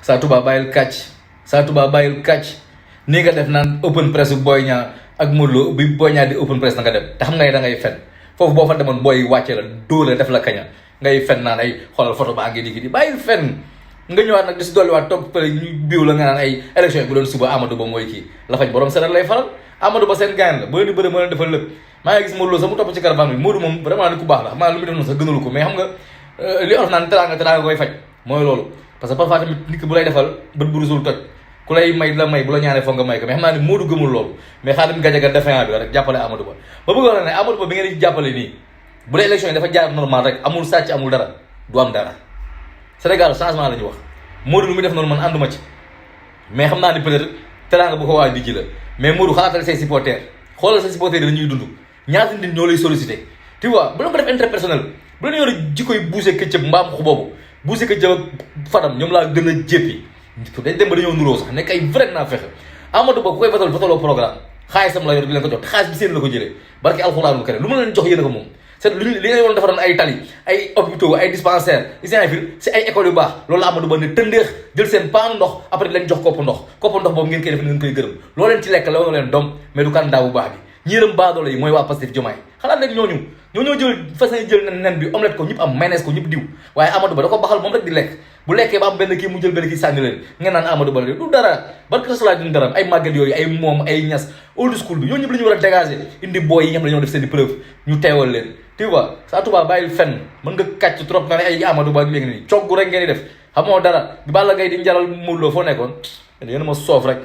Sa Touba bàyyil kàcc Sa Touba bàyyil kàcc ni nga def naan open press Boy Niang ak Modou Lo bi Boy Niang di open press na nga dem te xam nga ne da ngay fen foofu boo fa demoon booy wàcce la dóole def la kaña ngay fen naan ay xoolal photo baa ngi di bàyyil fen nga ñëwaat nag di si dolliwaat topp pare ñu biiw la nga naan ay élection yi bu doon suba Amadou Ba mooy kii la fañ borom seral lay faral Amadou Ba seen gaañ la bu leen di bëre moo leen defal lépp maa ngi gis Modou Lo sax mu topp ci caravane bi Modou moom vraiment ni ku baax la xam naa lu mu def noonu sax gënalu ko mais xam nga li olof naan teraanga koy faj mooy loolu parce que parfois tamit nit ki bu lay defal bët bu rusul toj ku lay may la may bu la ñaanee foog nga may ko mais xam naa ne Modou gëmul loolu mais Khadim Gadiaga défiant bi rek jàppale Amadou Ba ba bëgg wax la ne Amadou Ba bi ngeen di jàppale nii bu dee élection yi dafa jaar normal rek amul sàcc amul dara du am dara Sénégal changement la ñu wax Modou lu muy def noonu man ànduma ci mais xam naa ni peut-être teraanga bu ko waa di ji la mais Modou xalaatal say supporters xoolal say supporters yi dañuy dund ñaata nit ñoo lay sollicité tu vois bu la ko def intérêt personnel bu la ñu yor jikkoy buuse këccëb mbaam xu boobu buuse këccëb ak Fadam ñoom laa gën a jéppi dañ dem ba dañoo nuroo sax nekk ay vrai naa fexe Amadou Ba ku koy votaloo programme xaalisam la yor di leen ko jox te xaalis bi seen la ko jëlee barke alxuraanul karim lu ma leen jox yéen a ko moom c'est li nga yoon defaroon ay tali ay hôpitaux ay dispensaires isinfil si ay écoles yu baax loolu Amadou Ba ne tëndeex jël seen paan ndox après di leen jox kopp ndox boobu ngeen koy def ngeen koy gërëm loo leen ci lekk la nga leen doom mais du candidat bu baax bi ñiiram baadoolo yi mooy waa Pastef Diomaye xalaat leen ñoo ñoo jël fas jël nen bi omelette ko ñëpp am mayonnaise ko ñëpp diw waaye Amadou Ba da ko baxal moom rek di lekk bu lekkee ba am benn kii mu jël benn kii sànni leen ngeen naan Amadou Ba du dara barke rasulaay duñ dara ay màggat yooyu ay moom ay ñas old school bi ñoo ñëpp la ñu war a dégager indi booy yi ñam la ñoo def seen i preuve ñu teewal leen tu vois Sa Touba bàyyil fenn mën nga kàcc trop nga ne ay Amadou Ba léegi nii coggu rek ngeen di def xamoo dara Balla Gaye di njaral Modou Lo foo nekkoon yéen a ma soof rek